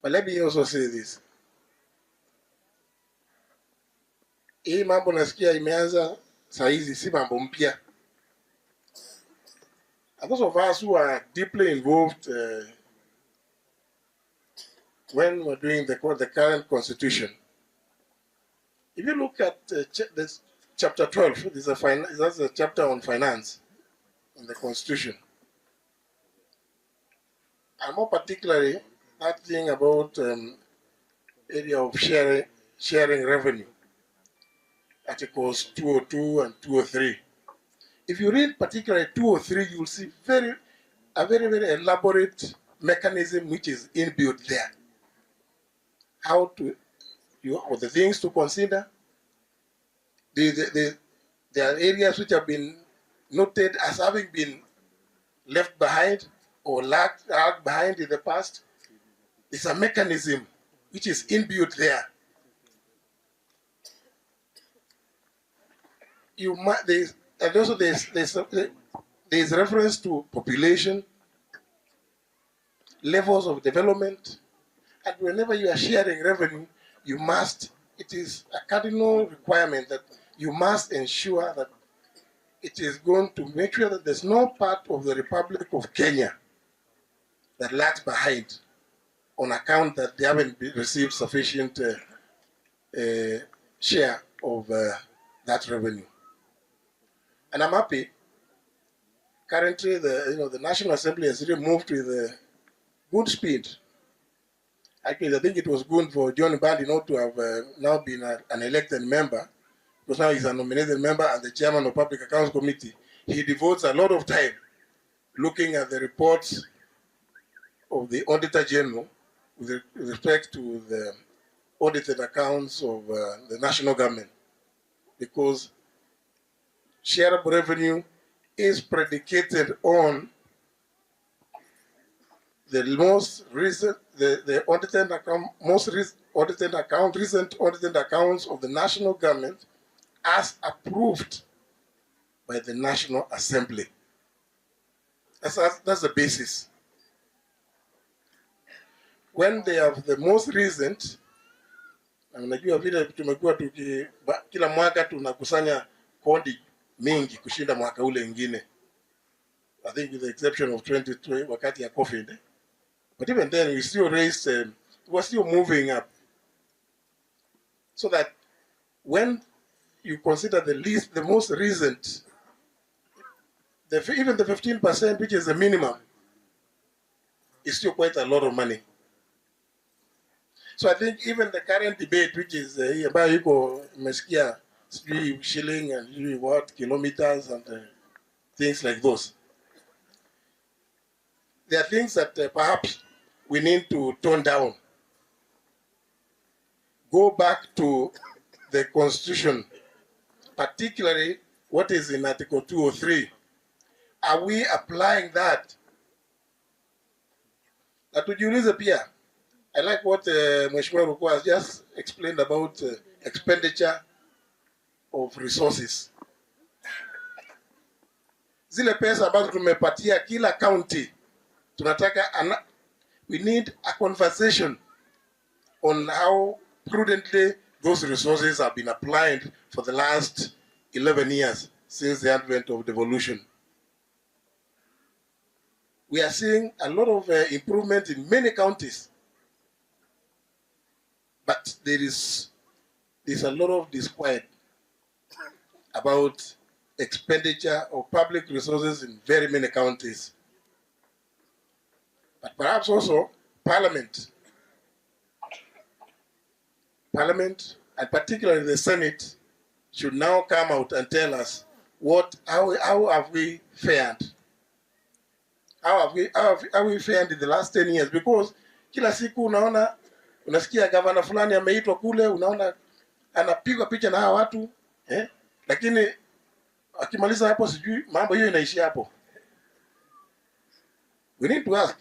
But let me also say this. Hii mambo nasikia imeanza saa hizi si mambo mpya. And those of us who are deeply involved when we're doing the current constitution, if you look at this chapter 12, there's that's a chapter on finance in the constitution. And more particularly, that thing about area of sharing revenue, articles 202 and 203. If you read particularly 203, you will see a very, very elaborate mechanism which is inbuilt there. How to, you, or the things to consider. There are areas which have been noted as having been left behind or lagged behind in the past. It's a mechanism which is inbuilt there. You might, there's, and also there's reference to population, levels of development, and whenever you are sharing revenue, you must, it is a cardinal requirement that you must ensure that it is going to make sure that there's no part of the Republic of Kenya that lags behind on account that they haven't received sufficient share of that revenue. And I'm happy. Currently, the National Assembly has really moved with a good speed. Actually, I think it was good for John Mbadi not to have now been an elected member, because now he's a nominated member and the chairman of Public Accounts Committee. He devotes a lot of time looking at the reports of the Auditor General with respect to the audited accounts of the national government, because shareable revenue is predicated on the most recent, the audited account, most audited account, recent audited accounts of the national government as approved by the National Assembly. That's the basis. When they have the most recent, na unajua vile tumekuwa tuki, ba, kila mwaka tunakusanya kodi mingi kushinda mwaka ule mwingine. I think with the exception of 2020 wakati ya COVID. But even then we still raised, we were still moving up. So that when you consider the least, the most recent, the, even the 15%, which is the minimum, is still quite a lot of money. So I think even the current debate, which is ambayo iko umesikia sijui shilling and sijui what kilometers and things like those, there are things that perhaps we need to tone down. Go back to the Constitution, particularly what is in Article 203. Are we applying that? Na tujiulize pia. I like what Mheshimiwa Ruku has just explained about expenditure of resources. Zile pesa ambazo tumepatia kila county, tunataka ana, we need a conversation on how prudently those resources have been applied for the last 11 years since the advent of devolution. We are seeing a lot of improvement in many counties, but there's a lot of disquiet about expenditure of public resources in very many counties. But perhaps also Parliament. Parliament, and particularly the Senate, should now come out and tell us how have we fared? How have we fared in the last 10 years? Because kila siku unaona, unasikia gavana fulani ameitwa kule, unaona anapigwa picha na hawa watu, eh? Lakini akimaliza hapo sijui mambo hiyo inaishia hapo. We need to ask.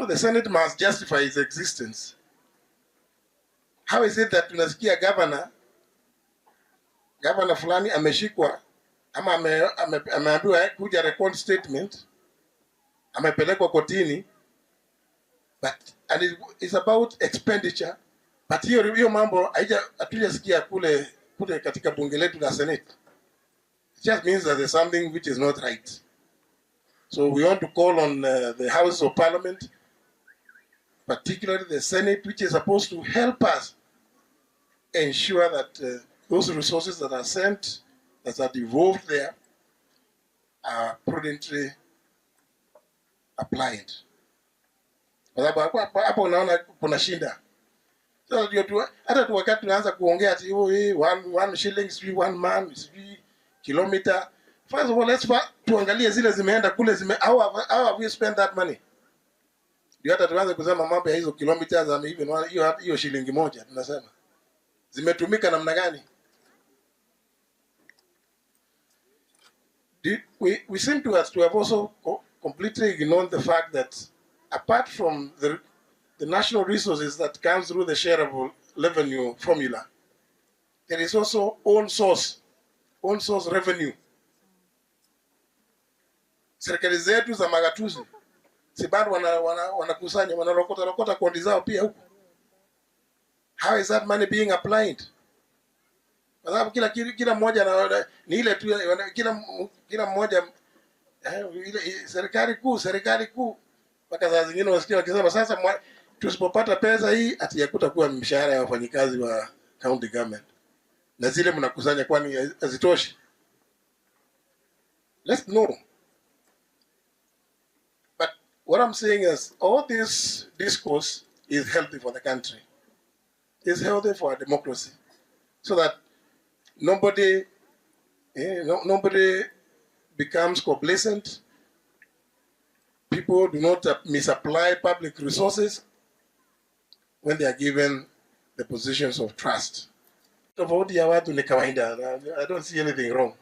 The Senate must justify its existence. How is it that tunasikia governor fulani ameshikwa ama ameambiwa kuja record statement, amepelekwa kotini, but And it's about expenditure, but hiyo mambo hatujasikia kule katika bunge letu la Senate. It just means that there's something which is not right. So we want to call on the House of Parliament, particularly the Senate, which is supposed to help us ensure that those resources that are sent, that are devolved there, are prudently applied. Kwa sababu hapo unaona kuna shida. Sasa ndio tu hata tu wakati tunaanza kuongea ati oh, hey, one shilling, sijui one man, sijui kilometer. First of all, let's tuangalie zile zimeenda kule how have we spent that money? Ndio hata tuanze kusema mambo ya hizo kilometers ama even hiyo shilingi moja tunasema zimetumika namna gani? We seem to have also completely ignored the fact that apart from the national resources that comes through the shareable revenue formula, there is also own source revenue. Serikali zetu za magatuzi si bado wanakusanya, wanarokota rokota kodi zao pia huko. How is that money being applied? Kwa sababu kila mmoja na, ni ile tu, kila mmoja, ile serikali kuu mpaka saa zingine wasikia wakisema sasa tusipopata pesa hii ati hakutakuwa mshahara ya wafanyikazi wa county government. Na zile mnakusanya kwani hazitoshi? Let's know. But what I'm saying is all this discourse is healthy for the country. It's healthy for our democracy. So that nobody becomes complacent. People do not misapply public resources when they are given the positions of trust. Tofauti ya watu ni kawaida. I don't see anything wrong.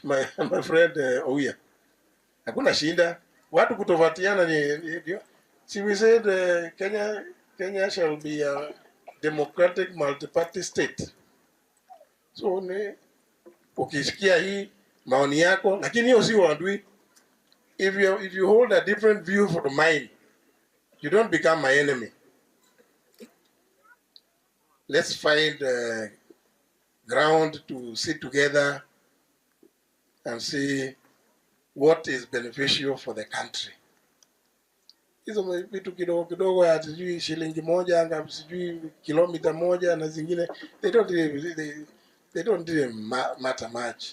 My friend Owiya. Hakuna shida. Watu kutofautiana ni see, we said Kenya shall be a democratic multi-party state. So ni ukisikia hii maoni yako, lakini hiyo si uadui. If you hold a different view from mine, you don't become my enemy. Let's find ground to sit together and see what is beneficial for the country. Hizo vitu kidogo kidogo ya sijui shilingi moja anga sijui kilomita moja na zingine, they don't really matter much.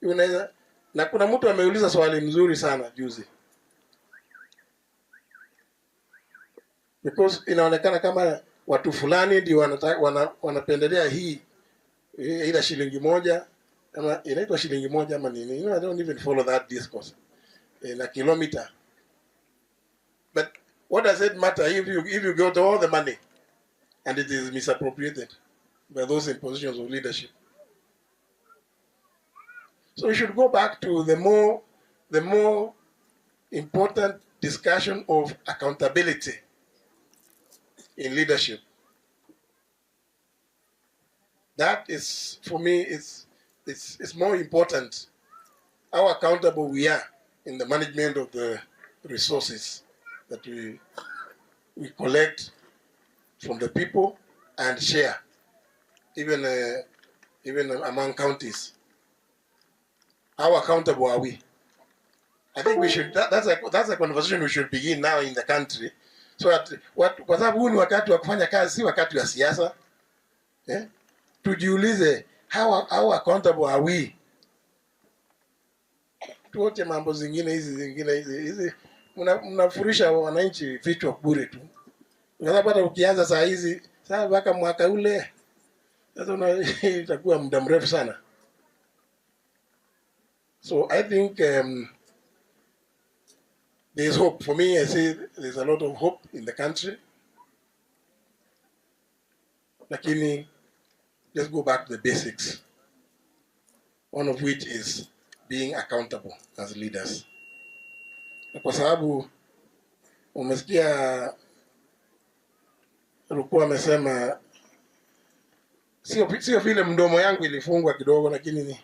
Unaweza, na kuna mtu ameuliza swali mzuri sana juzi. Because inaonekana kama watu fulani ndio wanapendelea hii ila shilingi moja ama inaitwa shilingi moja ama nini. You know, I don't even follow that discourse. Na kilometer. But what does it matter if you got all the money and it is misappropriated by those in positions of leadership? So we should go back to the more important discussion of accountability in leadership. That is, for me, it's more important how accountable we are in the management of the resources that we collect from the people and share, even among counties. How accountable are we? I think we should. That's a conversation we should begin now in the country. So that kwa sababu huu ni wakati wa kufanya kazi, si wakati wa siasa. Tujiulize how accountable are we? Tuoche mambo zingine hizi mnafurisha wananchi vichwa bure tu. Kwa sababu hata ukianza saa hizi, sasa mpaka mwaka ule, sasa itakuwa muda mrefu sana. So I think there's hope. For me, I say there's a lot of hope in the country. Lakini, let's go back to the basics. One of which is being accountable as leaders. Kwa sababu umesikia Ruku amesema, sio vile mdomo yangu ilifungwa kidogo, lakini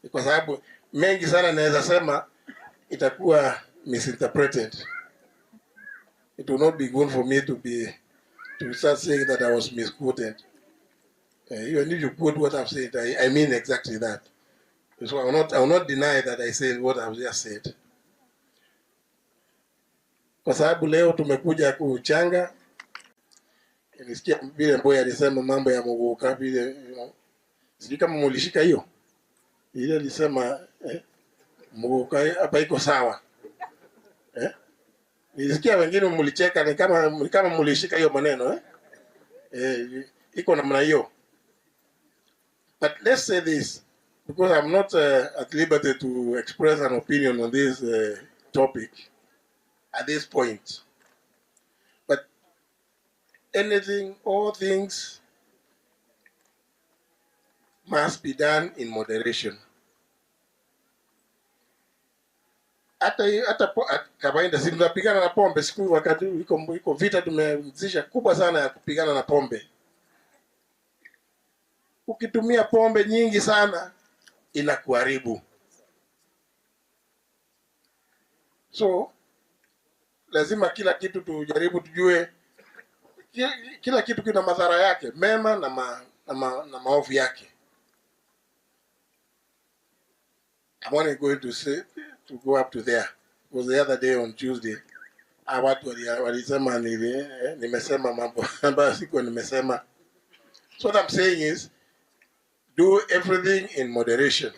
ni kwa sababu mengi sana naweza sema itakuwa misinterpreted. It will not be good for me to start saying that I was misquoted. Even if you quote what I've said, I mean exactly that. So I will not deny that I said what I've just said. Kwa sababu leo tumekuja kuchanga, nilisikia vile Mboya alisema mambo ya Muguka vile, sijui kama mulishika hiyo ile alisema, Muguka hapa iko sawa, eh? Nilisikia wengine mlicheka, ni kama mulishika hiyo maneno, eh? Eh, iko namna hiyo. But let's say this, because I'm not at liberty to express an opinion on this topic at this point. But anything, all things must be done in moderation. Hata kawaida si tunapigana na pombe siku wakati iko vita tumeanzisha kubwa sana ya kupigana na pombe. Ukitumia pombe nyingi sana inakuharibu. So lazima kila kitu tujaribu tujue kila kitu kina madhara yake mema na maovu yake. I'm only going to say to go up to there because the other day on Tuesday watu walisema nimesema mambo ambayo sikuwa nimesema. So what I'm saying is do everything in moderation.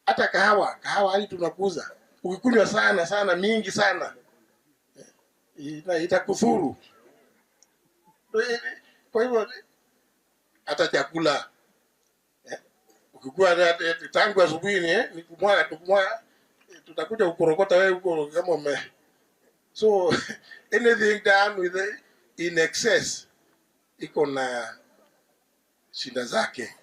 Hata kahawa hii tunakuza, ukikunywa sana sana mingi sana itakudhuru. Kwa hivyo hata chakula, ukikuwa tangu asubuhi ni kumwaga tukumwaga, tutakuja kukorokota wewe huko kama ume. So anything done with in excess iko na shida zake.